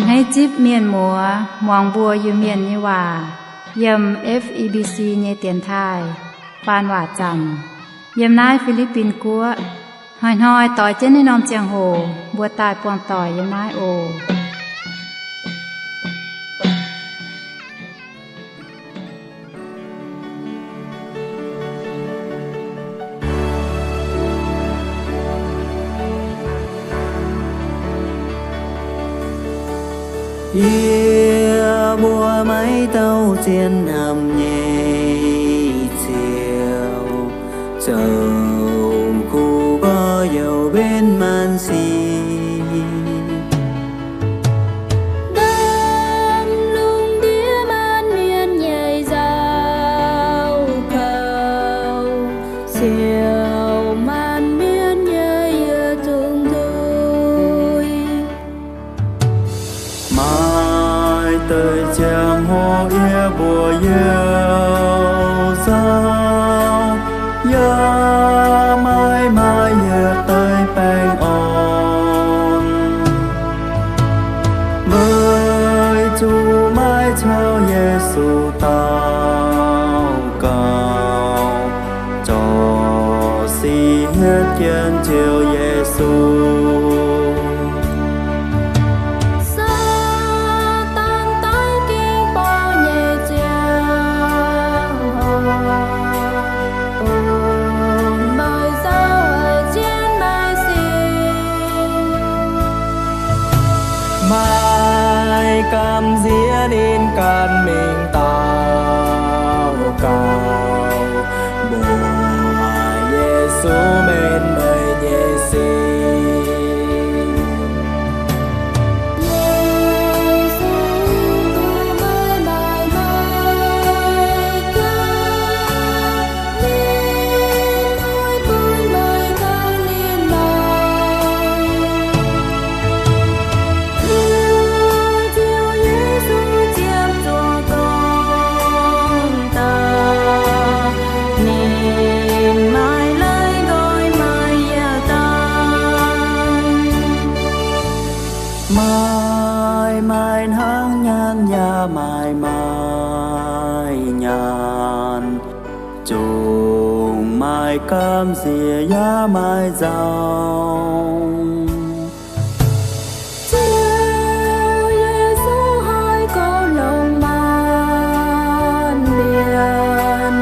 Hneiv zipv mienh muoz muangx mbuo Iu-Mienh nyei waac yiem F E B C nyei dienx taaih faan waac zanc yiem naaiv Fi^li^bin Guoqv. Hnoi-hnoi doix jienv naaiv norm ziangh hoc mbuo daaih buangh doic yiem naaiv oc. Yie mbuo maiv dauh zien hnamv nyei Ziouv, zoux kuv gorx-youz mbenc maanc sic. Ndaamv-lungh ndiev maanc mienh nyei nzauh kouv, siouc maanc mienh nyei yietc zungv nzuih. Maaih deix ziangh hoc yie mbuo youh nzauh, yaac maaih maaih yietc deix baengh orn. Weic zuqc maiv caux Yesu daux gaux, zorc sic hietv jienv Ziouv Yesu. Saadaan daiv ging bouh nyei ziangh hoc, bun meih nzauh haic jienv meih sin. Maaih gamh nziex ninh ganh mingh daux gaux, mbuox Yesu mbenc meih nyei sin. Yesu duqv meih maaih meih jaa, ninh oix bun meih ganh ninh maengc. Ziouv, Ziouv Yesu ziepc zuoqc gorngv daaih, ninh maaih leiz nqoi maaih yietc dangh. Maaih maaih hnangv nyanc yaac maaih maaih nyanc, zungv maaih gamh nziex yaac maaih nzauh. Ziouv Yesu haih kouv longc maanc mienh,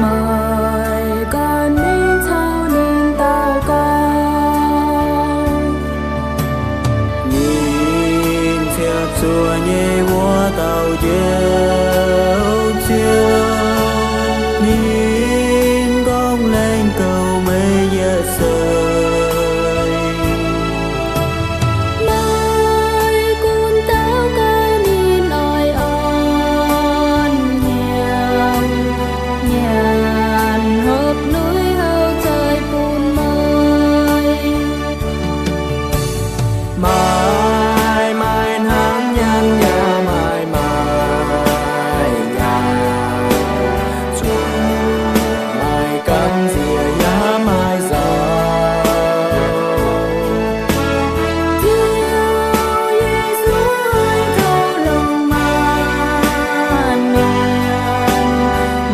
meih ganh mingh caux ninh daux gaux. Ninh ziepc zuoqc nyei wuov dauh Njoux Ziouv, ninh gorngv laengz goux meih yietc seix. Meih gunv daux gaux ninh oix orn-nyanc, nyanc hopv lui houc zeiz bun meih. Maaih maaih hnangv nyanc yaac maaih maaih nyanc, zungv maaih gamh nziex yaac maaih nzauh. Ziouv Yesu haih kouv longc maanc mienh,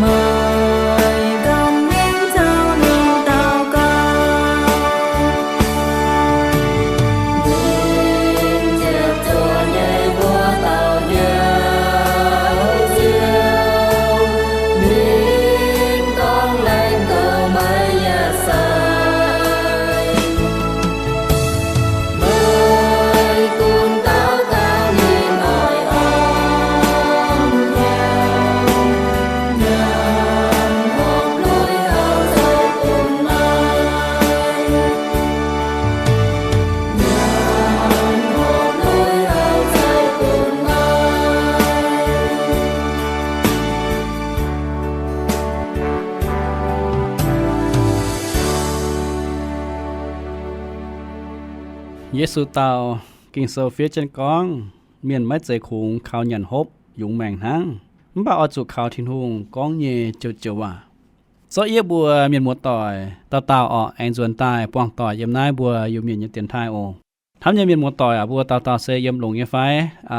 meih ganh mingh caux ninh daux gaux. Yesu dau, Ging-Sou fiev jienv gorngv, mienh maiv zeiz kungx kaux nyanc hopv yungz maengc hnangv, mv baac oix zuqc kaux Tin-Hungh gorngv nyei joux-joux waac. Zorqv yie mbuo mienh muoz-doic dauh dauh orqc, aengx nzuonx daaih buangh doic yiem naaiv mbuo Iu-Mienh nyei dienx taaih oc. Hnamv nyei mienh muoz-doic aac, mbuo dauh dauh se yiem longx nyei fai?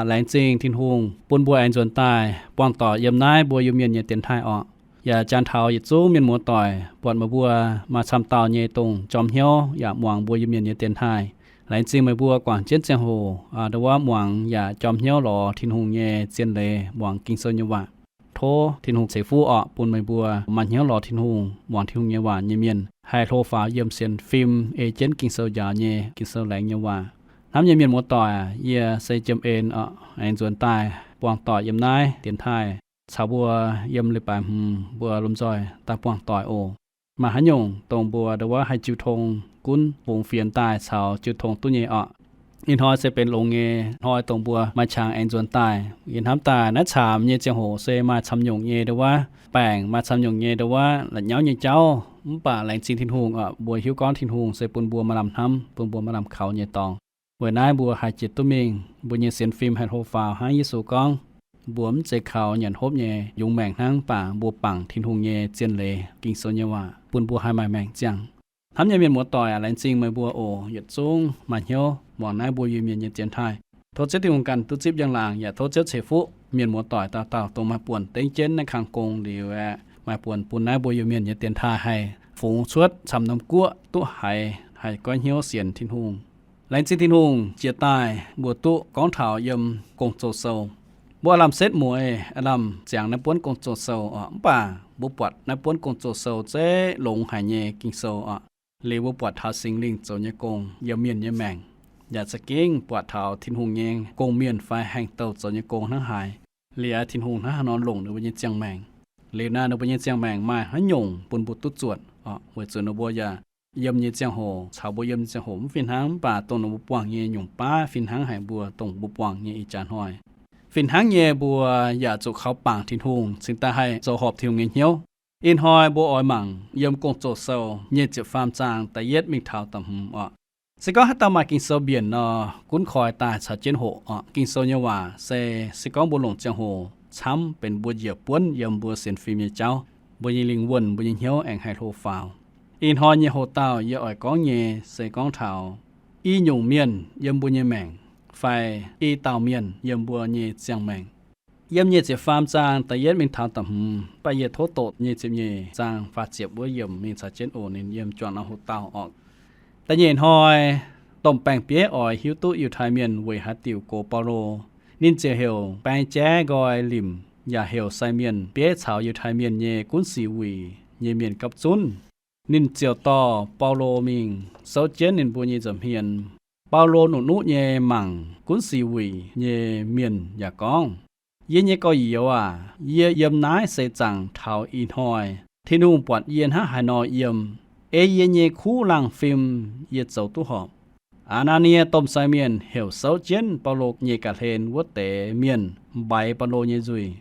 Laengz zingh Tin-Hungh bun mbuo aengx nzuonx daaih buangh doic yiem naaiv mbuo Iu-Mienh nyei dienx taaih orqc. Yaac janx taux yietc zungv mienh muoz-doic, buatc meih mbuo maaih camv dauh nyei dongh jorm hnyouv yaac muangx mbuo Iu-Mienh nyei dienx taaih. Laengz zingh meih mbuo guangc jienv ziangh hoc ndo wuov muangx yaac jorm hnyouv lorz Tin-Hungh nyei zien leiz, muangx Ging-Sou nyei waac. Tov Tin-Hungh ceix fuqv orqc, bun meih mbuo maaih hnyouv lorz Tin-Hungh, muangx Tin-Hungh nyei waac nyei mienh haih hlo faaux yiem sienx fim ei jienv Ging-Sou njaaux nyei Ging-Sou laengz nyei waac. Hnamv nyei mienh muoz-doic, yie se Jiem En orqc, aengx nzuonx daaih buangh doic yiem naaiv dienx taaih caux mbuo yiem leiz-baaix hmz mbuo lomh nzoih daaih buangh doic oc. Maaih haaix nyungc dongh mbuo ndo wuov haih jiu tong gunv fungx fienx daaih caux jiu tong duqv nyei orqc. Ih hnoi se benx longx nyei hnoi dongh mbuo maaih qangx aengx nzuonx daaih. Yie hnamv daaih naaiv caamx nyei ziangh hoc se maaih camv nyungc nyei ndo wuov baengc, maaih camv nyungc nyei ndo wuov la'nyauv nyei jauv. Mv baac laengz zingh Tin-Hungh orqc, mbuo hiuv gorngv Tin-Hungh se bun mbuo maaih lamh hnamv, bun mbuo maaih lamh kaux nyei dorngx. Weic naaiv mbuo haih jiex duqv mingh, mbuo nyei sienx fim haih hlo faaux hnangv Yesu gorngv, mbuo mv zeiz kaux nyanc hopv nyei yungz maengc hnangv, mv baac mbuo bangc Tin-Hungh nyei zien leiz, Ging-Sou nyei waac, bun mbuo haih maaih maengc ziangh. Hnamv nyei mienh muoz-doic aac, laengz zingh meih mbuo oc. Yietc zungv maaih hnyouv muangx naaiv mbuo Iu-Mienh nyei dienx taaih. Tov Ziouv Tin-Hungh ganh duqv zipv njang-laangc, yaac tov Ziouv ceix fuqv mienh muoz-doic dauh dauh dongh maaih buonc dengv jienv naaiv kang gong liuz aeqv, maaih buonc bun naaiv mbuo Iu-Mienh nyei dienx taaih haih fungx cuotv camv norm guoqv duqv haiz, haih goiv hnyouv sienx Tin-Hungh. Laengz zingh Tin-Hungh jiex daaih mbuo duqv gorngv taux yiem Gong-Zoh Sou. Mbuo aav lamh setv mueiz, aav lamh ziangx naaiv buonv Gong-Zoh Sou orqc, mv baac mbuo buatc naaiv buonv Gong-Zoh Sou zeiv longx haic nyei Ging-Sou orqc. Liuz mbuo buatc taux Singx Lingh zoux nyei gong yiem mienh nyei maengc, yaac za'gengh buatc taux Tin-Hungh nyei gong-mienh fai haengh douh zoux nyei gong hnangv haaix. Liuz Tin-Hungh hnangv haaix nor longc ninh mbuo nyei ziangh maengc. Liuz naaiv ninh mbuo nyei ziangh maengc maaih haaix nyungc bun mbuo duqv zuotc orqc, weic zuqc ninh mbuo yaac yiem nyei ziangh hoc caux mbuo yiem nyei ziangh hoc mv fih hnangv, mv baac dongh ninh mbuo buangh nyei nyungc baav fih hnangv haic mbuo dongh mbuo buangh nyei ih jaax hnoi. Fih hnangv nyei mbuo yaac zuqc kaux bangc Tin-Hungh cingx daaih haih zoux horpc Tin-Hungh nyei hnyouv. Ih hnoi mbuo oix mangc yiem Gong-Zoh Sou nyei ziepc faam zaang da'yietv mingh taux da'hmz orqc. Se gorngv haaix dauh maaih Ging-Sou mbienc nor, gunv koi daaih caux jienv hoqc orqc. Ging-Sou nyei waac se, se gorngv mbuo longc ziangh hoc camv benx mbuo njiec buonv yiem mbuo sienx fim nyei jauv, mbuo nyei lingh wuonh, mbuo nyei hnyouv aengx haih hlo faaux. Ih hnoi nyei hoc-dauh yie oix gorngv nyei se gorngv taux i nyungc mienh yiem mbuo nyei maengc fai i dauh mienh yiem mbuo nyei ziangh maengc. Yiem nyic ziepc faam zaang da'yietv mingh taux da'hmz, mv baac yie tov doqc nyic ziepc nyeic zaang faah ziepc wuov yiemc mingh caux jienv oc. Ninh yiem juangc norm hoc-dauh orqc. Da'nyeic hnoi, domh baeng-bieiv oix hiuv duqv Yiutai Mienh weic haaix diuc gox Baulo. Ninh ziouc heuc baeng jaiv nqoi limc yaac heuc sai mienh bieiv caux Yiutai Mienh nyei gunv sic wuic nyei mienh gapv zunv. Ninh ziouc dorh Baulo mingh souv jienv ninh mbuo nyei nza'hmien. Baulo nuqv-nuqv nyei mangc gunv sic wuic nyei mienh yaac gorngv, Yie nyei gorx-youz aac, yie yiem naaiv seix zaangc taux ih hnoi, Tin-Hungh buatc yie hnangv haaix nor yiem, ei yie nyei kuv laangh fim yie zoux duqv horpc. Aa^naa^nie domh sai mienh heuc souv jienv Baulo nyei ga'hlen wuov deix mienh mbaix Baulo nyei nzuih.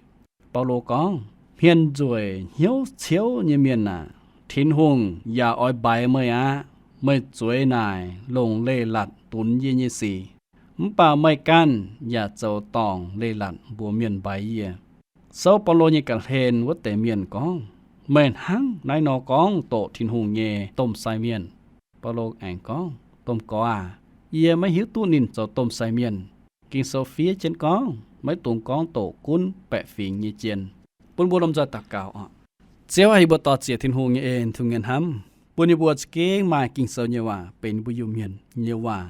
Baulo gorngv, Hmien nzueic hnyouv ciouv nyei mienh aac, Tin-Hungh yaac oix mbaix meih aqv. Meih zueiz naaic longc leiz-latc dunx yie nyei sic, mv baac meih ganh yaac zoux dorngc leiz-latc mbuox mienh mbaix yie. Souv Baulo nyei ga'hlen wuov deix mienh gorngv, Meih hnangv naaiv nor gorngv doqc Tin-Hungh nyei domh sai mienh? Baulo aengx gorngv, Domh gorx aac, yie maiv hiuv duqv ninh zoux domh sai mienh. Ging-Sou fiev jienv gorngv, Maiv dungx gorngv doqc gunv baeqc fingx nyei jien. Bun mbuo lomh nzoih daux gaux oc. Ziouv aac, yie mbuo dor-ziec Tin-Hungh nyei en, Tin-Hungh nyei hnamv, bun yie mbuo za'gengh maaih Ging-Sou nyei waac benx yie mbuo Iu-Mienh nyei waac,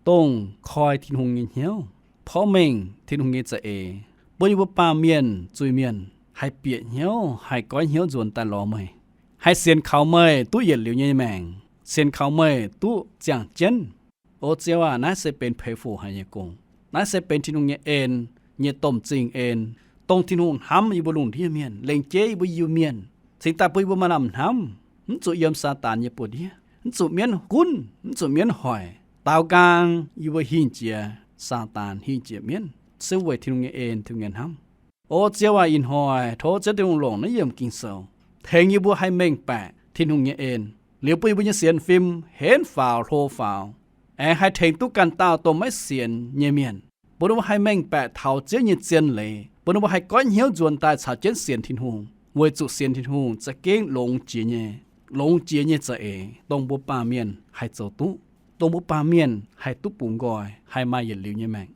dongh koi Tin-Hungh nyei hnyouv, porv mengh Tin-Hungh nyei za'eix, bun yie mbuo baamh mienh zuiz-mienh haih bieqc hnyouv, haih goiv hnyouv nzuonx daaih lorz meih, haih sienx kaux meih duqv yietc liuz nyei maengc, sienx kaux meih duqv ziangh jienv. O Ziouv aac, naaiv se benx peix fuc haic nyei gong. Naaiv se benx Tin-Hungh nyei en, nyei domh zingh en, dongh Tin-Hungh hnamv yie mbuo lungh ndiev mienh, lengc jeiv yie mbuo Iu-Mienh, cingx daaih bun yie mbuo maaih lamh hnamv, mv zuqc yiem Saadaan nyei buoz-ndiev, mv zuqc mienv gunv, mv zuqc mienv hoic. Daaux nqaang yie mbuo hingh jiex Saadaan, hingh jiex mienv, se weic Tin-Hungh nyei en, Tin-Hungh nyei hnamv. O Ziouv aac, ih hnoi tov Ziouv Tin-Hungh longc naaiv yiemc Ging-Sou tengx yie mbuo haih mengh baeqc Tin-Hungh nyei en, liuz bun yie mbuo nyei sienx fim henv faaux hlo faaux, aengx haih tengx duqv ganh dauh dongh maiv sienx nyei mienh, bun ninh mbuo haih mengh baeqc taux Ziouv nyei zien leiz, bun ninh mbuo haih goiv hnyouv nzuonx daaih caux jienv sienx Tin-Hungh, weic zuqc sienx Tin-Hungh za'gengh longx jiex nyei, longx jiex nyei za'eix, dongh mbuo baamh mienh haih zoux duqv. dongh mbuo baamh mienh haih duqv bungx nqoi, haih maaih yietc liuz nyei maengc.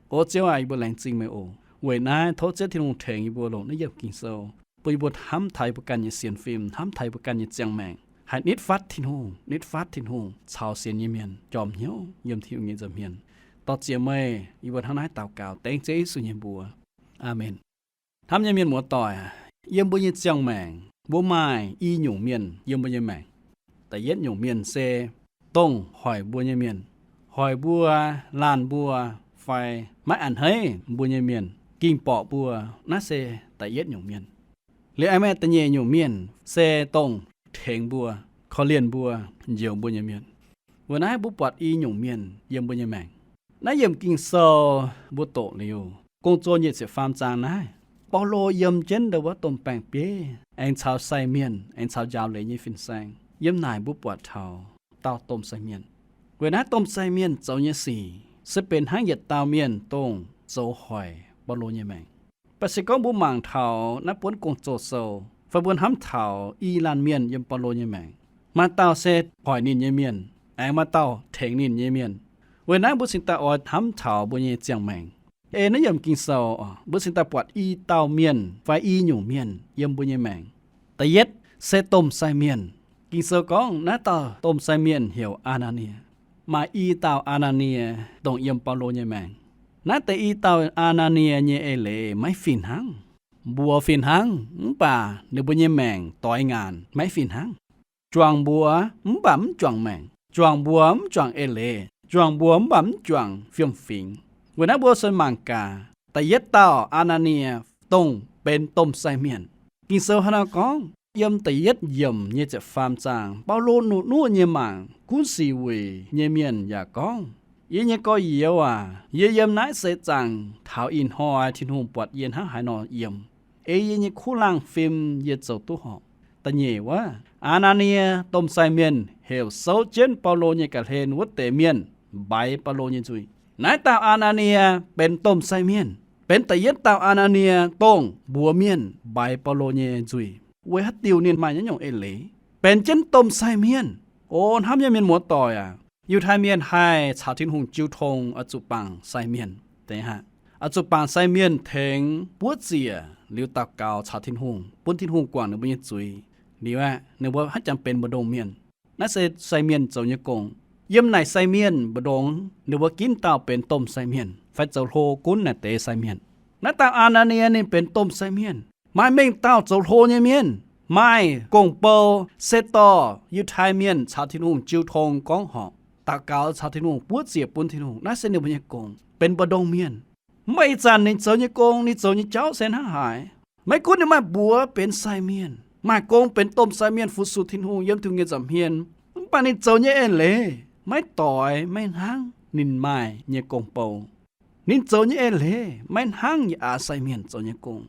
O Ziouv aac, yie mbuo laengz zingh meih oc. Weic naaiv tov Ziouv Tin-Hungh tengx yie mbuo longc naaiv yiemh Ging-Sou, bun yie mbuo hnamv taux yie mbuo ganh nyei sienx fim, hnamv taux yie mbuo ganh nyei ziangh maengc, haih nitv fatv Tin-Hungh, nitv fatv Tin-Hungh, caux sienx nyei mienh jorm hnyouv yiem Tin-Hungh nyei nza'hmien. Dorh ziex meih, yie mbuo hnangv naaiv daux gaux dengv Ziouv Yesu nyei mbuox. Aamen. Hnamv nyei mienh muoz-doic, yiem mbuo nyei ziangh maengc mbuo maaih i nyungc mienh yiem mbuo nyei maengc. Da'yietv nyungc mienh se dongh hoic mbuo nyei mienh, hoic mbuo, laanh mbuo, fai maiv a'hneiv mbuo nyei mienh, ging borqc mbuo. Naaiv se da'yietv nyungc mienh. Liuz aengx maaih da'nyeic nyungc mienh se dongh tengx mbuo, korv-lienh mbuo, njoux mbuo nyei mienh. Weic naaiv mbuo buatc i nyungc mienh yiem mbuo nyei maengc. Naaiv yiemc Ging-Sou mbuo doqc liuz, Gong-Zoh nyei ziepc faam zaang naaiv, Baulo yiem jienv ndau wuov domh baeng-bieiv aengx caux sai mienh, aengx caux njaaux leiz nyei fin-saeng. Yiem naaic mbuo buatc taux dauh domh sai mienh. Weic naaiv domh sai mienh zoux nyei sic se benx hnangv yietc dauh mienh dongh zoux hoic Baulo nyei maengc. Baac se gorngv mbuo mangc taux naaiv buonv Gong-Zoh sou, fai mbuo hnamv taux i laanh mienh yiem Baulo nyei maengc, maaih dauh se hoic ninh nyei mienh, aengx maaih dauh tengx ninh nyei mienh. Weic naaiv mbuo cingx daaih oix hnamv taux mbuo nyei ziangh maengc. Ei naaiv yiemc Ging-Sou, mbuo cingx daaih buatc i dauh mienh fai i nyungc mienh yiem mbuo nyei maengc. Da'yietv se domh sai mienh. Ging-Sou gorngv naaiv dauh domh sai mienh heuc Aa^naa^nie. Maaih i dauh Aa^naa^nie dongh yiem Baulo nyei maengc. Naaiv deix i dauh Aa^naa^nie nyei eix leiz maiv fih hnangv. Mbuox fih hnangv mv baac ninh mbuo nyei maengc doix ngaanc maiv fih hnangv. Juangc mbuox mv baac mv juangc maengc, juangc mbuox mv juangc eix leiz, juangc mbuox mv baac mv juangc fiem-fingx. Weic naaiv mbuo se mangc gaax da'yietv dauh Aa^naa^nie dongh benx domh sai mienh. Ging-Sou hnangv naaiv gorngv, yiem da'yietv yiemc nyei ziepc faam zaang, Baulo nuqv-nuqv nyei mangc gunv sic wuic nyei mienh yaac gorngv, Yie nyei gorx-youz aac, yie yiem naaiv seix zaangc taux ih hnoi Tin-Hungh buatc yie hnangv haaix nor yiem. Ei yie nyei kuv laangh fim yie zoux duqv horpc. Da'nyeic wuov, Aa^naa^nie domh sai mienh heuc souv jienv Baulo nyei ga'hlen wuov deix mienh mbaix Baulo nyei nzuih. Naaiv dauh Aa^naa^nie benx domh sai mienh, benx da'yietv dauh Aa^naa^nie dongh mbuox mienh mbaix Baulo nyei nzuih. Weic haaix diuc ninh maaih naaiv nyungc eix leiz? Benx jienv domh sai mienh. O hnamv nyei mienh muoz-doic aac, Yiutai Mienh haih caux Tin-Hungh jiu tong oix zuqc bangc sai mienh. Deix aqv, oix zuqc bangc sai mienh tengx buov ziec liuz daux gaux caux Tin-Hungh, bun Tin-Hungh guangc ninh mbuo nyei zuiz. Liuz aeqv, ninh mbuo haiv jangx benx mbu'ndongx mienh. Naaiv se sai mienh zoux nyei gong. Yiem naaic sai mienh mbu'ndongx ninh mbuo ginv dauh benx domh sai mienh fai zoux hlo gunv naaic deix sai mienh. Naaiv dauh Aa^naa^nie ninh benx domh sai mienh. Maaih mengh dauh zoux hlo nyei mienh, maaih gong-bou se dorh Yiutai Mienh caux Tin-Hungh jiu tong gorngv horc, daux gaux caux Tin-Hungh, buov ziec bun Tin-Hungh. Naaiv se ninh mbuo nyei gong, benx mbu'ndongx mienh. Mv baac ih zanc ninh zoux nyei gong, ninh zoux nyei jauv se hnangv haaix? Maiv gunv ninh maaih mbuox benx sai mienh, maaih gong benx domh sai mienh fu-sux Tin-Hungh yiem Tin-Hungh nyei nza'hmien, mv baac ninh zoux nyei eix leiz maiv doix maiv hnangv ninh maaih nyei gong-bou. Ninh zoux nyei eix leiz maiv hnangv yaac aax sai mienh zoux nyei gong.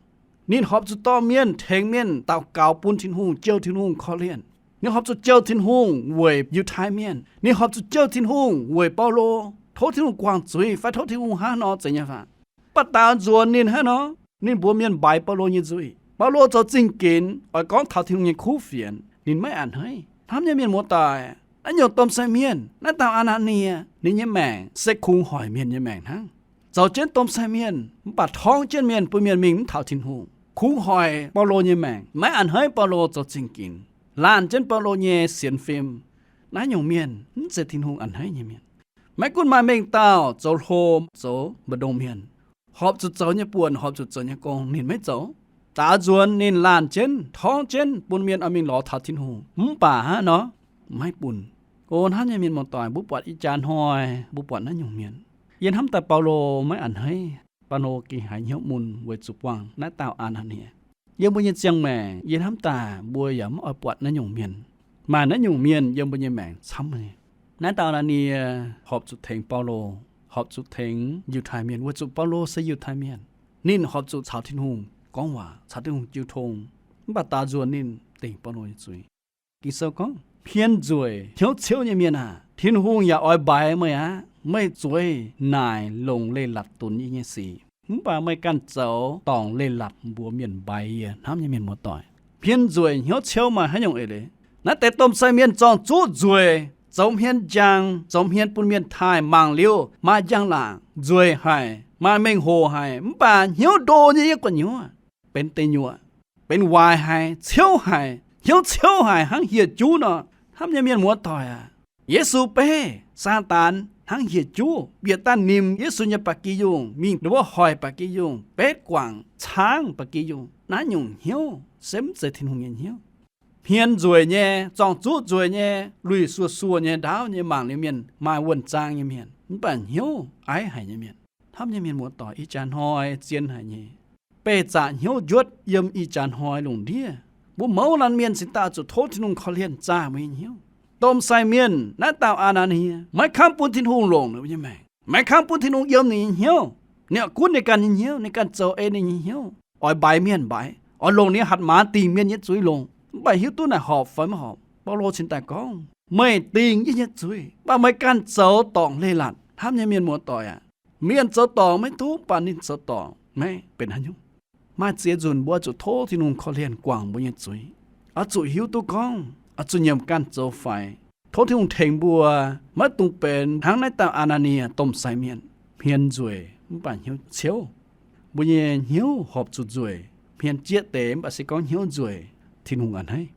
Ninh horpc zuqc dorh mienh, tengx mienh daux gaux bun Tin-Hungh, jouh Tin-Hungh korv-lienh. Ninh horpc zuqc jouh Tin-Hungh weic Yiutai Mienh. Ninh horpc zuqc jouh Tin-Hungh weic Baulo. Tov Tin-Hungh guangc zuiz fai tov Tin-Hungh hnangv nor zeiz nyei fai? Mv baac daaux nzuonx ninh hnangv nor, ninh mbuox mienh mbaix Baulo nyei nzuih. Baulo zoux zingh ginx oix gorngv taux Tin-Hungh nyei kuv fienx, ninh maiv a'hneiv. Hnamv nyei mienh muoz-doic, naaiv nyungc domh sai mienh, naaiv dauh Aa^naa^nie, ninh nyei maengc se kungx hoic mienh nyei maengc hnangv. Zoux jienv domh sai mienh mv baac torngv jienv mienh bun mienh mingh mv taux Tin-Hungh, kungx hoic Baulo nyei maengc, maiv a'hneiv Baulo zoux zingh ginx, laanh jienv Baulo nyei sienx fim. Naaiv nyungc mienh mv zeiz Tin-Hungh a'hneiv nyei mienh. Maiv gunv maaih mengh dauh zoux hlo, zoux mbu'ndongx mienh, horpc zuqc zoux nyei buonc, horpc zuqc zoux nyei gong ninh maiv zoux. Daaux nzuonx ninh laanh jienv, torngv jienv bun mienh oix mingh lorz taux Tin-Hungh, mv baac hnangv nor maiv bun. O hnamv nyei mienh muoz-doic, mbuo buatc ih jaax hnoi mbuo buatc naaiv nyungc mienh. Yie hnamv daaih Baulo maiv a'hneiv. Baulo gengh haiz hnyouv mun weic zuqc buangh naaiv dauh Aa^naa^nie. Yiem mbuo nyei ziangh maengc yie hnamv daaih mbuo yaac mv oix buatc naaiv nyungc mienh. Maaih naaiv nyungc mienh yiem mbuo nyei maengc camv nyei. Naaiv dauh Aa^naa^nie horpc zuqc tengx Baulo, horpc zuqc tengx Yiutai Mienh weic zuqc Baulo se Yiutai Mienh. Ninh horpc zuqc caux Tin-Hungh gorngv waac, caux Tin-Hungh jiu tong, mv baac daaux nzuonx ninh dingc Baulo nyei zuiz. Ging-Sou gorngv, Hmien nzueic hnyouv ciouv nyei mienh aah! Tin-Hungh yaac oix mbaix meih aqv. Meih zueiz naaic longc leiz-latc dunx yie nyei sic, mv baac meih ganh zoux dorngc leiz-latc mbuox mienh mbaix yie. Hnamv nyei mienh muoz-doic, hmien nzueic hnyouv ciouv maaih haaix nyungc eix leiz? Naaiv deix domh sai mienh zorng-zuqv nzueic, zoux hmien njang, zoux hmien bun mienh taaih, mangc liuz maaih njang-laangc, nzueic haic, maaih mengh hoc haic, mv baac hnyouv ndo nyei yiem gu'nyuoz, benx deic nyuoqc, benx waaic haic, ciouv haic, hnyouv ciouv haic, hnangv hieh juv nor. Hnamv nyei mienh muoz-doic aac, Yesu beiv Saadaan hnangv hieh juv, bieqc daaih nimc Yesu nyei ba'gi yungh, mingh nduov hoic ba'gi yungh, betv guangc caangv ba'gi yungh. Naaiv nyungc hnyouv se mv zeiz Tin-Hungh nyei hnyouv. Hmien nzueic nyei, zorng-zuqv nzueic nyei, luih suoh-suoh nyei, ndaauv nyei, mangc liuz mienh maaih wuonh zaang nyei mienh, mv baac hnyouv aiv haic nyei mienh. Hnamv nyei mienh muoz-doic, ih jaax hnoi zien haic nyei. Beih zaqc hnyouv njuotv yiem ih jaax hnoi lungh ndiev. Mbuo mouz laanh mienh cingx daaih zuqc tov Tin-Hungh korv-lienh zaah mbuo nyei hnyouv. Domh sai mienh naaiv dauh Aa^naa^nie maiv kangv bun Tin-Hungh longc ninh mbuo nyei maengc, maiv kangv bun Tin-Hungh yiem ninh nyei hnyouv. Ninh gunv ninh ganh nyei hnyouv, ninh ganh zoux ei ninh nyei hnyouv, oix mbaix mienh mbaix, oix longc ninh nyei hatc maaz dingc mienh nyei zuiz longc, mv baac hiuv duqv naaic horpc fai maiv horpc. Baulo cingx daaih gorngv, meih dingc yie nyei zuiz, mv baac meih ganh zoux dorngc leiz-latc. Hnamv nyei mienh muoz-doic aac, mienh zoux dorngc maiv duqv, mv baac ninh zoux dorngc maiv benx haaix nyungc. Maaih ziex nzunc mbuo zuqc tov Tin-Hungh korv-lienh guangc mbuo nyei zuiz, oix zuqc hiuv duqv gorngv oix zuqc nyiemc ganh zoux faix. Tov Tin-Hungh tengx mbuo maiv dungx benx hnangv naaiv dauh Aa^naa^nie domh sai mienh, hmien nzueic mv baac hnyouv ciouv. Mbuo nyei hnyouv horpc zuqc nzueic, hmien jieqv deix mv baac se gorngv hnyouv nzueic, Tin-Hungh a'hneiv.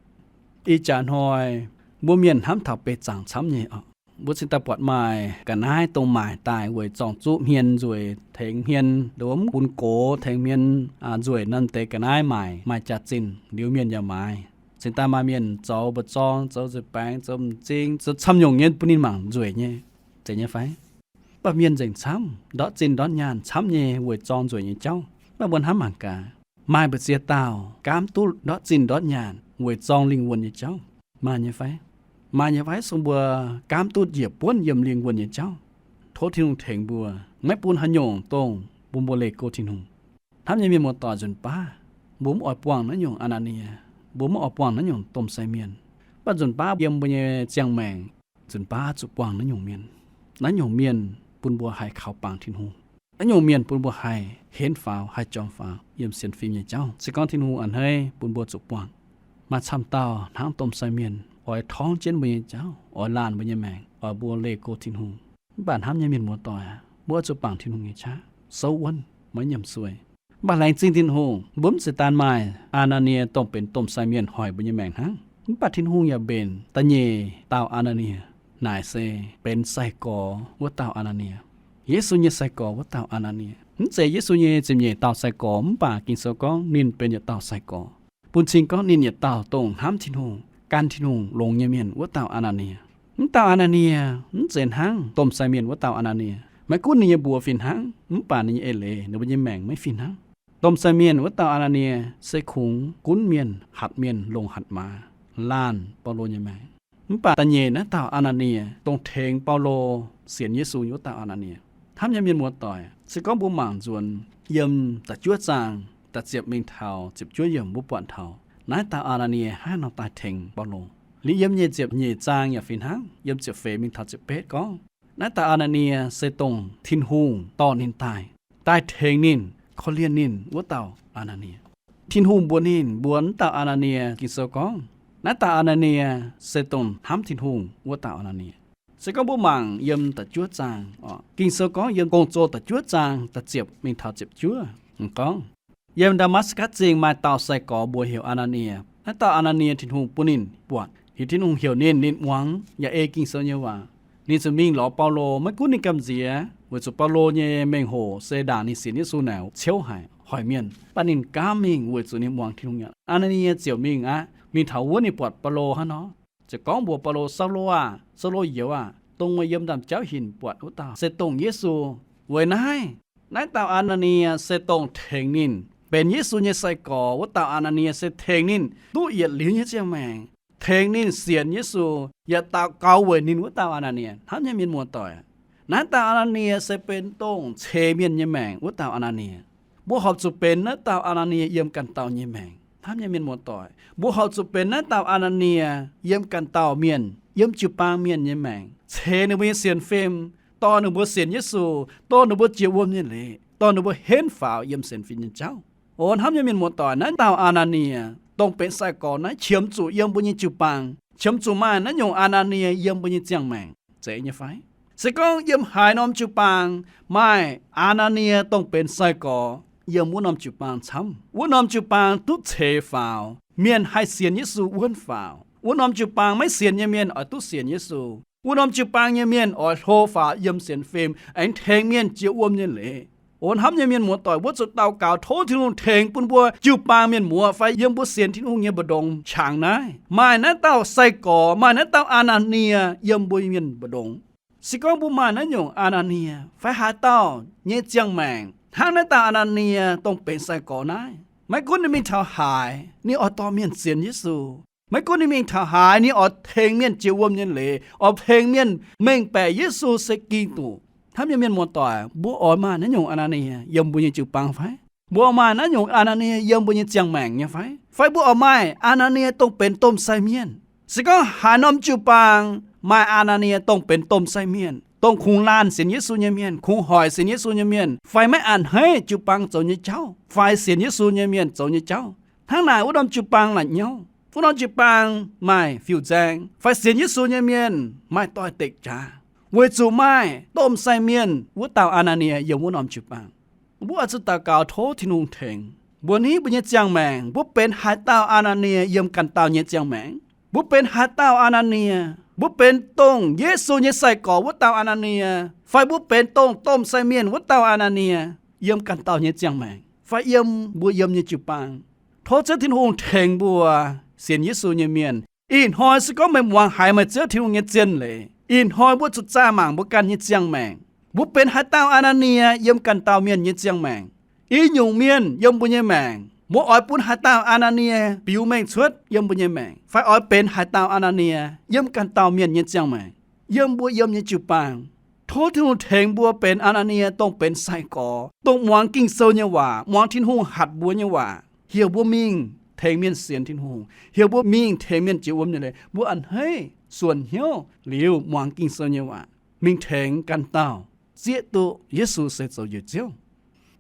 Ih jaax hnoi mbuo mienh hnamv taux beih zaangc camv nyei oc. Mbuo cingx daaih buatc maaih ga'naaiv dongh maaic daaih weic zorng-zuqv hmien nzueic, tengx hmien nduov mv gunv gox, tengx hmien nzueic naaiv deix ga'naaiv maaic, maaih jaax-zinh liuz mienh yaac maaiz. Cingx daaih maaih mienh zoux mbu'zorng, zoux nza'baengx, zoux m'zing, zoux camv nyungc nyei bun ninh mangc nzueic nyei, zeiz nyei fai? Mv baac mienh nzengc camv, ndortv zinh ndortv nyaanh camv nyei weic zorng nzueic nyei jauv. Mv baac mbuo hnamv mangc gaax, maaih mbu'ziex dauh gaamv duqv ndortv zinh ndortv nyaanh weic zorng lingh wuonh nyei jauv, maaih nyei fai? Maaih nyei fai? Sung mbuo gaamv duqv njiec buonv yiem lingh wuonh nyei jauv. Tov Tin-Hungh tengx mbuo, maiv bun haaix nyungc dongh bun mbuo leih go Tin-Hungh. Hnamv nyei mienh muoz-doic, nzunc baav mbuo mv oix buangh naaiv nyungc Aa^naa^nie, mbuo mv oix buangh naaiv nyungc domh sai mienh. Mv baac nzunc baav yiem mbuo nyei ziangh maengc, nzunc baav zuqc buangh naaiv nyungc mienh. Naaiv nyungc mienh bun mbuo haih kaux bangc Tin-Hungh. Naaiv nyungc mienh bun mbuo haih henv faaux, haih jorm faaux yiem sienx fim nyei jauv. Se gorngv Tin-Hungh a'hneiv, bun mbuo zuqc buangh. Maaih camv dauh hnangv domh sai mienh oix torngv jienv mbuo nyei jauv, oix laanh mbuo nyei maengc, oix mbuo leih go Tin-Hungh. Mv baac hnamv nyei mienh muoz-doic aac, mbuo oix zuqc bangc Tin-Hungh nyei qaqv, souv wuonv, maiv nyiemc sueih. Mv baac laengz zingh Tin-Hungh, mbuo mv zeiz daan maaih Aa^naa^nie dongh benx domh sai mienh hoic mbuo nyei maengc hnangv. Mv baac Tin-Hungh yaac mbenc da'nyeic dauh Aa^naa^nie, naaic se benx sai-gorx wuov dauh Aa^naa^nie, Yesu nyei sai-gorx wuov dauh Aa^naa^nie. Mv zeiz Yesu nyei ziepc nyeic dauh sai-gorx, mv baac Ging-Sou gorngv ninh benx yietc dauh sai-gorx, bun cing gorngv ninh yietc dauh dongh hnamv Tin-Hungh, gan Tin-Hungh longx nyei mienh wuov dauh Aa^naa^nie. Mv dauh Aa^naa^nie mv zeiz hnangv domh sai mienh wuov dauh Aa^naa^nie. Maiv gunv ninh nyei mbuox fih hnangv, mv baac ninh nyei eix leiz, ninh mbuo nyei maengc maiv fih hnangv. Domh sai mienh wuov dauh Aa^naa^nie se kungx gunv mienh, hatc mienh, longc hatc maaz, laanh Baulo nyei maengc. Mv baac da'nyeic naaiv dauh Aa^naa^nie, dongh tengx Baulo sienx Yesu nyei wuov dauh Aa^naa^nie. Hnamv nyei mienh muoz-doic, se gorngv mbuo mangc nzuonx yiem da'juov zaang da'ziepc mingh taux ziepc juov yiemc, mbuo buatc taux naaiv dauh Aa^naa^nie haaix nor daaih tengx Baulo. Liuz yiem nyeic ziepc nyeic zaang yaac fih hnangv, yiem ziepc feix mingh taux ziepc betv gorngv, naaiv dauh Aa^naa^nie se dongh Tin-Hungh dorh ninh daaih, daaih tengx ninh, korv-lienh ninh wuov dauh Aa^naa^nie. Tin-Hungh mbuox ninh, mbuox naaiv dauh Aa^naa^nie, Ging-Sou gorngv, naaiv dauh Aa^naa^nie se dongh hnamv Tin-Hungh wuov dauh Aa^naa^nie. Se gorngv mbuo mangc yiem da'juov zaang, Ging-Sou gorngv yiem Gong-Zoh da'juov zaang da'ziepc mingh taux ziepc juov gorngv, yiem Ndaa^matv^gatc Zingh maaih dauh sai-gorx mbuox heuc Aa^naa^nie. Naaiv dauh Aa^naa^nie Tin-Hungh bun ninh buatc. Liuz Tin-Hungh heuc ninh, ninh muangx yaac ei Ging-Sou nyei waac. Ninh ziouc mingh lorz Baulo. Maiv gunv ninh gamh nziex, weic zuqc Baulo nyei mengh hoc se ndaangc ninh sienx Yesu naaic ciouv haic, hoic mienh, mv baac ninh gaamv mingh weic zuqc ninh muangx Tin-Hungh nyei. Aa^naa^nie ziouc mingh aqv. Mingh taux wuov ninh buatc Baulo hnangv nor, ziouc gorngv mbuox Baulo, Saulo aah! Saulo youz aah! Dongh meih yiem ndaamv-jauv hinc buatc wuov dauh se dongh Yesu. Weic naaiv, naaiv dauh Aa^naa^nie se dongh tengx ninh benx Yesu nyei sai-gorx wuov dauh Aa^naa^nie, se tengx ninh duqv yietc liuz nyei ziangh maengc, tengx ninh sienx Yesu yaac daux gaux weic ninh wuov dauh Aa^naa^nie. Hnamv nyei mienh muoz-doic, naaiv dauh Aa^naa^nie se benx dongh ceix mienh nyei maengc wuov dauh Aa^naa^nie. Mbuo horpc zuqc benx naaiv dauh Aa^naa^nie yiem ganh dauh nyei maengc. Hnamv nyei mienh muoz-doic, mbuo horpc zuqc benx naaiv dauh Aa^naa^nie yiem ganh dauh mienh, yiem jiu-baang mienh nyei maengc, ceix ninh mbuo nyei sienx fim, dorh ninh mbuo sienx Yesu, dorh ninh mbuo jiex wuom nyei leiz, dorh ninh mbuo henv faaux yiem sienx fim nyei jauv. O hnamv nyei mienh muoz-doic, naaiv dauh Aa^naa^nie, dongh benx sai-gorx naaiv, qiemx zuqc yiem mbuo nyei jiu-baang, qiemx zuqc maaih naaiv nyungc Aa^naa^nie yiem mbuo nyei ziangh maengc zeiz nyei fai? Se gorngv yiem haaix norm jiu-baang maaih Aa^naa^nie dongh benx sai-gorx yiem wuov norm jiu-baang camv, wuov norm jiu-baang duqv ceix faaux, mienh haih sienx Yesu wuonv faaux. Wuov norm jiu-baang maiv sienx nyei mienh oix duqv sienx Yesu. Wuov norm jiu-baang nyei mienh oix hlo faaux yiem sienx fim, aengx tengx mienh jiex wuom nyei leiz. O hnamv nyei mienh muoz-doic, mbuo zuqc daux gaux tov Tin-Hungh tengx bun mbuo jiu-baang mienh muoz fai yiem mbuo sienx Tin-Hungh nyei mbu'ndongx qangx naaiv, maaih naaiv dauh sai-gorx, maaih naaiv dauh Aa^naa^nie yiem mbuo mienh mbu'ndongx. Se gorngv mbuo maaih naaiv nyungc Aa^naa^nie fai haaix dauh nyei ziangh maengc hnangv naaiv dauh Aa^naa^nie dongh benx sai-gorx naaiv, maiv gunv ninh mingh taux haaix, ninh oix dorh mienh sienx Yesu. Maiv gunv ninh mingh taux haaix, ninh oix tengx mienh jiex wuom nyei leiz, oix tengx mienh mengh baeqc Yesu se Giduc. Hnamv nyei mienh muoz-doic, mbuo oix maaih naaiv nyungc Aa^naa^nie yiem mbuo nyei jiu-baang fai? Mbuo oix maaih naaiv nyungc Aa^naa^nie yiem mbuo nyei ziangh maengc nyei fai? Fai mbuo oix maaih Aa^naa^nie dongh benx domh sai mienh? Se gorngv haaix norm jiu-baang maaih Aa^naa^nie dongh benx domh sai mienh, dongh kungx laanh sienx Yesu nyei mienh, kungx hoic sienx Yesu nyei mienh, fai maiv a'hneiv jiu-baang zoux nyei jauv fai sienx Yesu nyei mienh zoux nyei jauv, hnangv naaic wuov norm jiu-baang la'nyauv. Wuov norm jiu-baang maaih fiuv-nzaeng, fai sienx Yesu nyei mienh maaih doix-dekc jaax, weic zuqc maaih domh sai mienh wuov dauh Aa^naa^nie yiem wuov norm jiu-baang. Mbuo oix zuqc daux gaux tov Tin-Hungh tengx mbuo, hnangv mbuo nyei ziangh maengc, mbuo benx haaix dauh Aa^naa^nie yiem ganh dauh nyei ziangh maengc? Mbuo benx haaix dauh Aa^naa^nie? Mbuo benx dongh Yesu nyei sai-gorx wuov dauh Aa^naa^nie, fai mbuo benx dongh domh sai mienh wuov dauh Aa^naa^nie yiem ganh dauh nyei ziangh maengc, fai yiem mbuo yiem nyei jiu-baang? Tov Ziouv Tin-Hungh tengx mbuo sienx Yesu nyei mienh. Ih hnoi se gorngv meih muangx haiz meih Ziouv Tin-Hungh nyei zien leiz, ih hnoi mbuo zuqc zaah mangc mbuo ganh nyei ziangh maengc. Mbuo benx haaix dauh Aa^naa^nie yiem ganh dauh mienh nyei ziangh maengc? I nyungc mienh yiem mbuo nyei maengc, mbuo oix bun haaix dauh Aa^naa^nie biux mengh cuotv yiem mbuo nyei maengc, fai oix benx haaix dauh Aa^naa^nie yiem ganh dauh mienh nyei ziangh maengc, yiem mbuo yiem nyei jiu-baang? Tov Tin-Hungh tengx mbuo benx Aa^naa^nie, dongh benx sai-gorx, dongh muangx Ging-Sou nyei waac, muangx Tin-Hungh hatc mbuo nyei waac, heuc mbuo mingh tengx mienh sienx Tin-Hungh, heuc mbuo mingh tengx mienh jiex wuom nyei leiz. Mbuo a'hneiv suonc hnyouv liuz muangx Ging-Sou nyei waac, mingh tengx ganh dauh zieqv duqv Yesu se zoux njoux Ziouv.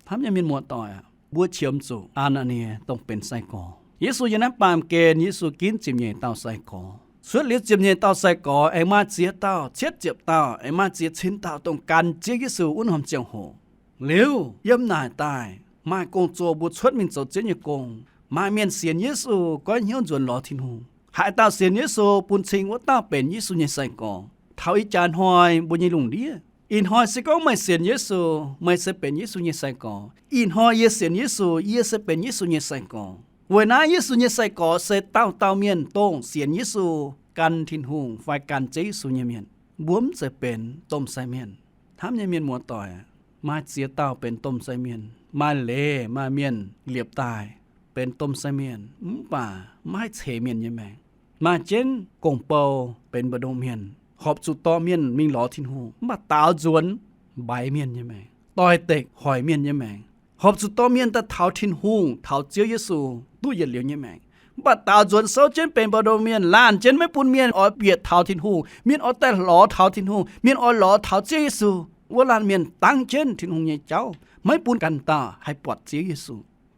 Hnamv nyei mienh muoz-doic aac, mbuo qiemx zuqc Aa^naa^nie dongh benx sai-gorx. Yesu yiem naaiv baamh gen, Yesu ginv ziepc nyeic dauh sai-gorx. Cuotv liuz ziepc nyeic dauh sai-gorx, aengx maaih ziex dauh, cietv ziepc dauh, aengx maaih ziex cin dauh dongh gan Ziouv Yesu wuov norm ziangh hoc. Liuz yiem naaic daaih maaih gong-zoh mbuo cuotv mingh zoux Ziouv nyei gong. Maaih mienh sienx Yesu, goiv hnyouv nzuonx lorz Tin-Hungh. Haaix dauh sienx Yesu, bun cing wuov dauh benx Yesu nyei sai-gorx. Taux ih jaax hnoi mbuo nyei lungh ndiev, ih hnoi se gorngv meih sienx Yesu, meih se benx Yesu nyei sai-gorx. Ih hnoi yie sienx Yesu, yie se benx Yesu nyei sai-gorx. Weic naaiv Yesu nyei sai-gorx se dauh dauh mienh dongh sienx Yesu, gan Tin-Hungh fai gan Ziouv Yesu nyei mienh. Mbuo mv zeiz benx domh sai mienh. Hnamv nyei mienh muoz-doic, maaih ziex dauh benx domh sai mienh. Maaih leiz maaih mienh liepc daaih benx domh sai mienh mv baac maiv ceix mienh nyei maengc. Maaih jienv gong-bou benx mbu'ndongx mienh, horpc zuqc dorh mienh mingh lorz Tin-Hungh mv baac daaux nzuonx mbaix mienh nyei maengc, doix-dekc hoic mienh nyei maengc. Horpc zuqc dorh mienh daaih taux Tin-Hungh, taux Ziouv Yesu, duqv yietc liuz nyei maengc. Mv baac daaux nzuonx souv jienv benx mbu'ndongx mienh, laanh jienv maiv bun mienh oix bieqc taux Tin-Hungh, mienh oix daaih lorz taux Tin-Hungh, mienh oix lorz taux Ziouv Yesu. Wuov laanh mienh dangv jienv Tin-Hungh nyei jauv, maiv bun ganh dauh haih buatc Ziouv Yesu.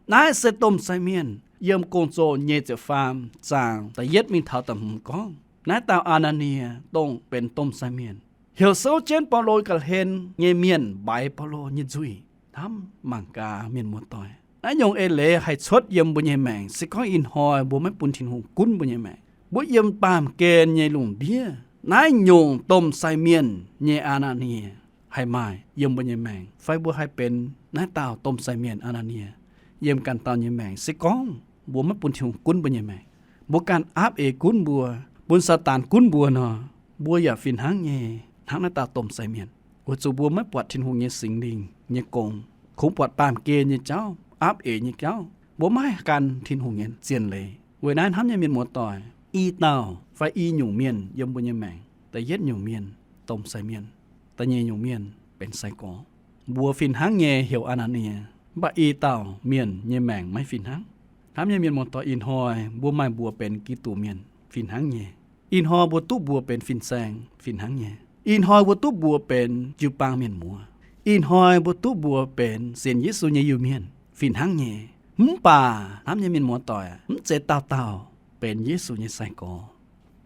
Naaiv se domh sai mienh. Yiem Gong-Zoh nyei ziepc faam zaang da'yietv mingh taux da'hmz gorngv naaiv dauh Aa^naa^nie dongh benx domh sai mienh. Heuc souv jienv Baulo ga'hlen nyei mienh mbaix Baulo nyei nzuih. Hnamv mangc gaax mienh muoz-doic, naaiv nyungc eix leiz haih cuotv yiem mbuo nyei maengc se gorngv ih hnoi mbuo maiv bun Tin-Hungh gunv mbuo nyei maengc. Mbuo yiem baamh gen nyei lungh ndiev, naaiv nyungc domh sai mienh nyei Aa^naa^nie haih maaih yiem mbuo nyei maengc fai mbuo haih benx naaiv dauh domh sai mienh Aa^naa^nie yiem ganh dauh nyei maengc. Se gorngv mbuo maiv bun Tin-Hungh gunv mbuo nyei maengc, mbuo ganh aapv eix gunv mbuo, bun Saadaan gunv mbuo nor, mbuo yaac fih hnangv nyei hnangv naaiv dauh domh sai mienh, weic zuqc mbuo maiv buatc Tin-Hungh nyei Singx Lingh nyei gong, kungx buatc baamh gen nyei jauv, aapv eix nyei jauv. Mbuo maiv haih gan Tin-Hungh nyei zien leiz. Weic naaiv hnamv nyei mienh muoz-doic, i dauh fai i nyungc mienh yiem mbuo nyei maengc. Da'yietv nyungc mienh, domh sai mienh. Da'nyeic nyungc mienh, benx sai-gorx. Mbuox fih hnangv nyei heuc Aa^naa^nie, mv baac i dauh mienh nyei maengc maiv fih hnangv. Hnamv nyei mienh muoz-doic, ih hnoi mbuo maaih mbuox benx Giduc mienh fih hnangv nyei. Ih hnoi mbuo duqv mbuox benx fin-saeng fih hnangv nyei. Ih hnoi mbuo duqv mbuox benx jiu-baang mienh muoz. Ih hnoi mbuo duqv mbuox benx sienx Yesu nyei Iu-Mienh fih hnangv nyei. Mv baac hnamv nyei mienh muoz-doic, mv zeiz dauh dauh benx Yesu nyei sai-gorx.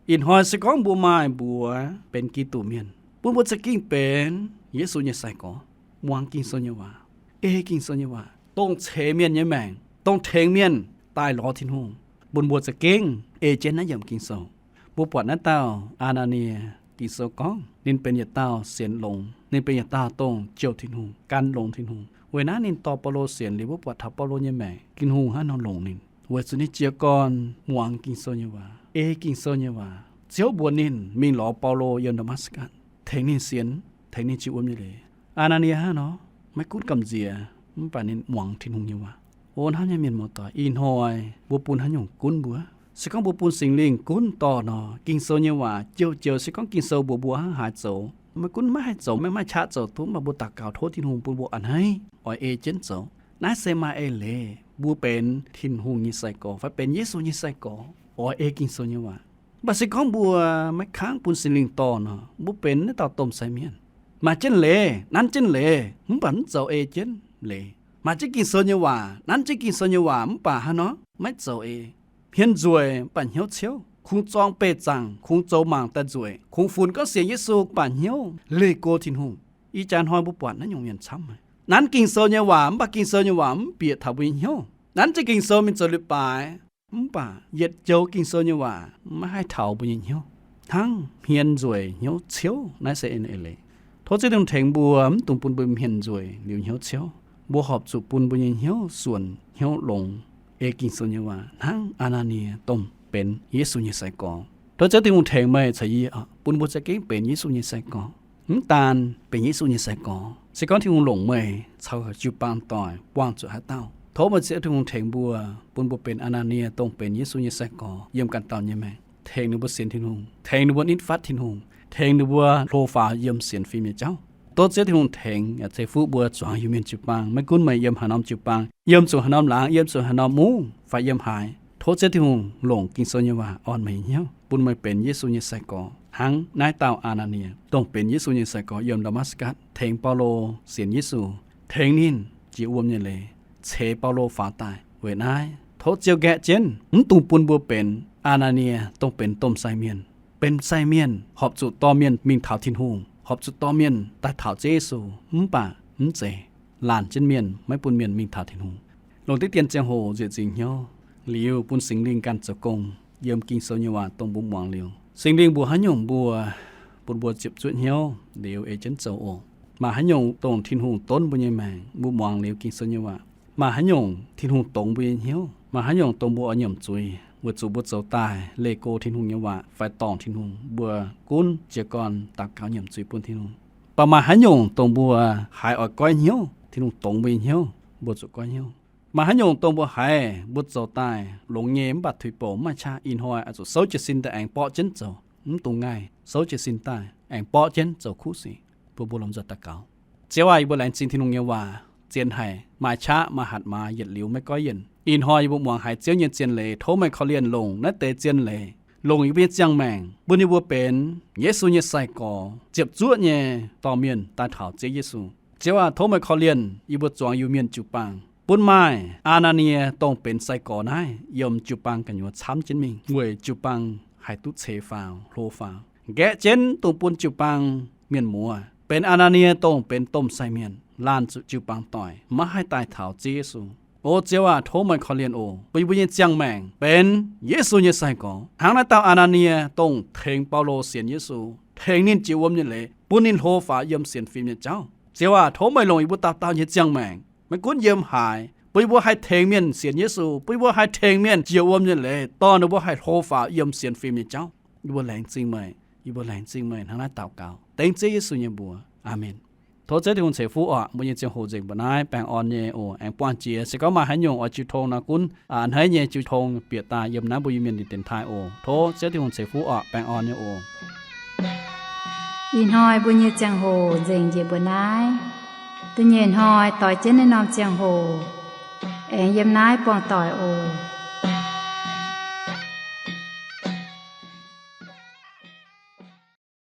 Ih hnoi se gorngv mbuo maaih mbuox benx Giduc mienh, bun mbuo za'gengh benx Yesu nyei sai-gorx, muangx Ging-Sou nyei waac, ei Ging-Sou nyei waac, dongh ceix mienh nyei maengc, dongh tengx mienh daaih lorz Tin-Hungh, bun mbuo za'gengh ei jienv naaiv yiemc Ging-Sou. Mbuo buatc naaiv dauh Aa^naa^nie, Ging-Sou gorngv ninh benx yietc dauh sienx longx, ninh benx yietc dauh dongh jouh Tin-Hungh, gan longx Tin-Hungh. Weic naaiv ninh dorh Baulo sienx liuz, mbuo buatc taux Baulo nyei maengc, Tin-Hungh hnangv nor longc ninh, weic zuqc ninh jiez gorn muangx Ging-Sou nyei waac, ei Ging-Sou nyei waac. Ziouv mbuox ninh mingh lorz Baulo yiem Ndaa^matv^gatc, tengx ninh sienx, tengx ninh jiex wuom nyei leiz. Aa^naa^nie hnangv nor, maiv gunv gamh nziex, mv baac ninh muangx Tin-Hungh nyei waac. O hnamv nyei mienh muoz-doic, ih hnoi mbuo bun haaix nyungc gunv mbuo? Se gorngv mbuo bun Singx Lingh gunv dorh nor, Ging-Sou nyei waac joux-joux, se gorngv Ging-Sou mbuox mbuo hnangv haaix zoux, maiv gunv maiv haih zoux, maiv maaih qaqv zoux duqv, mv baac mbuo daux gaux tov Tin-Hungh bun mbuo a'hneiv oix ei jienv zoux. Naaiv se maaih eix leiz mbuo benx Tin-Hungh nyei sai-gorx fai benx Yesu nyei sai-gorx, oix ei Ging-Sou nyei waac. Mv baac se gorngv mbuo maiv kangv bun Singx Lingh dorh nor, mbuo benx naaiv dauh domh sai mienh. Maaih jienv leiz, nanv jienv leiz, mv baac mv zoux ei jienv leiz. Maaih jienv Ging-Sou nyei waac, nanv jienv Ging-Sou nyei waac, mv baac hnangv nor maiv zoux ei. Hmien nzueic mv baac hnyouv ciouv, kungx zorng beih zaangc, kungx zoux mangc daaih nzueic, kungx funx gorngv sienx Yesu mv baac hnyouv leih go Tin-Hungh. Ih jaax hnoi mbuo buatc naaiv nyungc mienh camv haic. Nanv Ging-Sou nyei waac, mv baac Ging-Sou nyei waac mv bieqc taux mbuo nyei hnyouv. Nanv jienv Ging-Sou mingh zoux leiz-baaix, mv baac yietc joux Ging-Sou nyei waac maiv haih taux mbuo nyei hnyouv. Hnangv hmien nzueic hnyouv ciouv, naaiv se en eix leiz. Tov Ziouv Tin-Hungh tengx mbuo, mv dungx bun mbuo hmien nzueic liuz hnyouv ciouv. Mbuo horpc zuqc bun mbuo nyei hnyouv suonc, hnyouv longx, ei Ging-Sou nyei waac hnangv Aa^naa^nie dongh benx Yesu nyei sai-gorx. Tov Ziouv Tin-Hungh tengx meih caux yie bun mbuo za'gengh benx Yesu nyei sai-gorx. Mv daan benx Yesu nyei sai-gorx, se gorngv Tin-Hungh longc meih caux jiu-baang doic buangh zuqc haaix dauh, tov meih Ziouv Tin-Hungh tengx mbuo, bun mbuo benx Aa^naa^nie dongh benx Yesu nyei sai-gorx yiem ganh dauh nyei maengc, tengx ninh mbuo sienx Tin-Hungh, tengx ninh mbuo nitv fatv Tin-Hungh, tengx ninh mbuo hlo faaux yiem sienx fim nyei jauv. Tov Ziouv Tin-Hungh tengx yaac ceix fuqv mbuo zuangx Iu-Mienh jiu-baang, maiv gunv meih yiem haaix norm jiu-baang, yiem zuqc haaix norm laangz, yiem zuqc haaix norm mungv, fai yiem haaix, tov Ziouv Tin-Hungh longc Ging-Sou nyei waac orn meih nyei hnyouv, bun meih benx Yesu nyei sai-gorx hnangv naaiv dauh Aa^naa^nie dongh benx Yesu nyei sai-gorx yiem Ndaa^matv^gatc, tengx Baulo sienx Yesu, tengx ninh jiex wuom nyei leiz, ceix Baulo faaux daaih. Weic naaiv tov Ziouv nqaeqv jienv, mv dungx bun mbuo benx Aa^naa^nie dongh benx domh sai mienh. Benx sai mienh horpc zuqc dorh mienh mingh taux Tin-Hungh, horpc zuqc dorh mienh daaih taux Ziouv Yesu, mv baac mv zeiz laanh jienv mienh, maiv bun mienh mingh taux Tin-Hungh. Longc diqv dien ziangh hoc nzieqc zingx hnyouv liuz bun Singx Lingh ganh zoux gong yiem Ging-Sou nyei waac dongh mbuo muangx liuz. Singx Lingh mbuox haaix nyungc mbuo, bun mbuo ziepc zuoqv hnyouv liuz ei jienv zoux oc. Maaih haaix nyungc dongh Tin-Hungh donv mbuo nyei maengc, mbuo muangx liuz Ging-Sou nyei waac, maaih haaix nyungc Tin-Hungh dongz mbuo nyei hnyouv, maaih haaix nyungc dongh mbuo oix nyiemc zuiz weic zuqc mbuo zoux daaih leih go Tin-Hungh nyei waac fai dorngc Tin-Hungh, mbuo gunv jiez gorn daux gaux nyiemc zuiz bun Tin-Hungh. Mv baac maaih haaix nyungc dongh mbuo haiz oix goiv hnyouv, Tin-Hungh dongz mbuo nyei hnyouv, mbuo zuqc goiv hnyouv. Maaih haaix nyungc dongh mbuo haiz mbuo zoux daaih longx nyei mv baac tuix bouc mv maaih qaqv, ih hnoi oix zuqc souv jiez sin daaih aengx borqv jienv zoux, mv dungx ngaih, souv jiez sin daaih aengx borqv jienv zoux kuv sic, bun mbuo lomh nzoih daux gaux. Ziouv aac, yie mbuo laengz zingh Tin-Hungh nyei waac zien haic, maaih qaqv, maaih hatc maaz, yietc liuz maiv goiv yienc. Ih hnoi yie mbuo muangx haiz Ziouv nyei zien leiz, tov meih korv-lienh longc naaiv deix zien leiz, longc yie mbuo nyei ziangh maengc, bun yie mbuo benx Yesu nyei sai-gorx, ziepc zuoqv nyei dorh mienh daaih taux Ziouv Yesu. Ziouv aac, tov meih korv-lienh yie mbuo zuangx Iu-Mienh jiu-baang, bun maaih Aa^naa^nie dongh benx sai-gorx naaiv yiem jiu-baang gu'nyuoz camv jienv mingh weic jiu-baang haih duqv ceix faaux, hlo faaux. Nqaeqv jienv dongh bun jiu-baang mienh muoz benx Aa^naa^nie dongh benx domh sai mienh, laanh zuqc jiu-baang doic, maiv haih daaih taux Ziouv Yesu. O Ziouv aac, tov meih korv-lienh oc, bun yie mbuo nyei ziangh maengc benx Yesu nyei sai-gorx, hnangv naaiv dauh Aa^naa^nie dongh tengx Baulo sienx Yesu, tengx ninh jiex wuom nyei leiz, bun ninh hlo faaux yiem sienx fim nyei jauv. Ziouv aac, tov meih longc yie mbuo dauh dauh nyei ziangh maengc, maiv gunv yiem haaix, bun yie mbuo haih tengx mienh sienx Yesu, bun yie mbuo haih tengx mienh jiex wuom nyei leiz, dorh ninh mbuo haih hlo faaux yiem sienx fim nyei jauv. Yie mbuo laengz zingh meih, yie mbuo laengz zingh meih hnangv naaiv daux gaux dengv Ziouv Yesu nyei mbuox. Aamen. Tov Ziouv Tin-Hungh ceix fuqv oc. Mbuo nyei ziangh hoc nzengc mbuo naaiv baengh orn nyei oc. Aengx buangh jiex, se gorngv maaih haaix nyungc oix jiu tong nor, gunv a'hneiv nyei jiu tong bieqc daaih yiem naaiv mbuo Iu-Mienh ndin dienx taaih oc. Tov Ziouv Tin-Hungh ceix fuqv oc. Baengh orn nyei oc. Ih hnoi mbuo nyei ziangh hoc nzengc njiec mbuo naaiv. Da'nyeic hnoi doix jienv naaiv norm ziangh hoc, aengx yiem naaiv buangh doic oc.